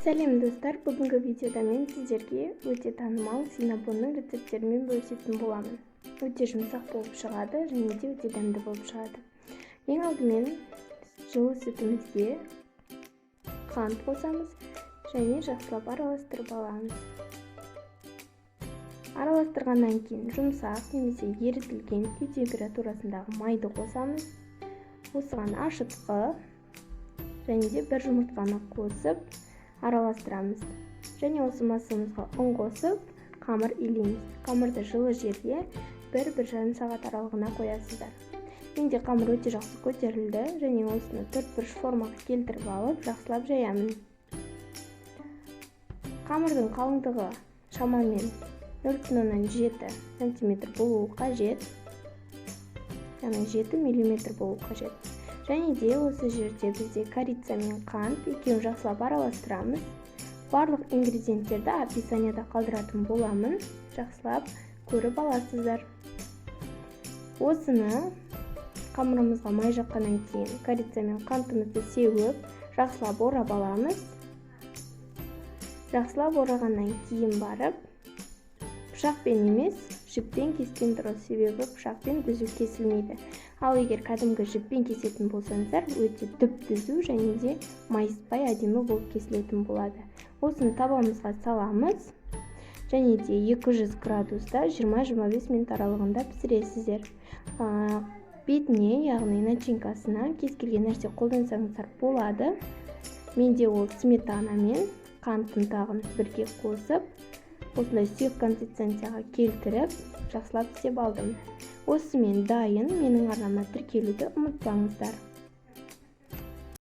Сәлем, достар! Бүгінгі видеода мен сіздерге өте танымал синнабонның рецепттерімен бөлісетін боламын. Өте жұмсақ болып шығады және де өте дәмді болып шығады. Ең алдымен жылы сүтімізге қант қосамыз және жақсылап араластырып аламыз. Араластырғаннан кейін жұмсақ немесе ерітілген үй температурасындағы майды қосамыз. Осыған ашытқы және де бір жұмыртқаны қосып араластырамыз. Және осы массамызға ұн қосып, қамыр илейміз. Қамырды жылы жерге 1-1,5 сағат аралығына қоясыздар. Менде қамыр өте жақсы көтерілді және осыны төрт бұрыш формаға келтіріп алып, жақсылап жаямын. Қамырдың қалыңдығы шамамен 0,7 сантиметр болуы қажет, яғни 7 миллиметр болуы қажет. Және де осы жерде бізде корица мен қант, екеуін жақсылап араластырамыз. Барлық ингредиенттерді описанияда қалдыратын боламын, жақсылап көріп аласыздар. Осыны қамырымызға май жаққаннан кейін корица мен қантымызды сеуіп, жақсылап орап аламыз. Жақсылап орағаннан кейін барып пышақпен емес, жіппен кескен дұрыс, себебі пышақпен түзу кесілмейді. Ал егер кәдімгі жіппен кесетін болсаңыздар, өте түп түзу және де майыспай, әдемі болып кесілетін болады. Осыны табамызға саламыз және де 200 градуста 20-25 минут аралығында пісіресіздер. Бетіне, яғни начинкасына кез келген нәрсе қолдансаңыздар болады. Менде ол сметана мен қант ұнтағын бірге қосып, осындай сұйық консистенцияға келтіріп, жақсылап істеп алдым. Осымен дайын. Менің арнама тіркелуді ұмытпаңыздар.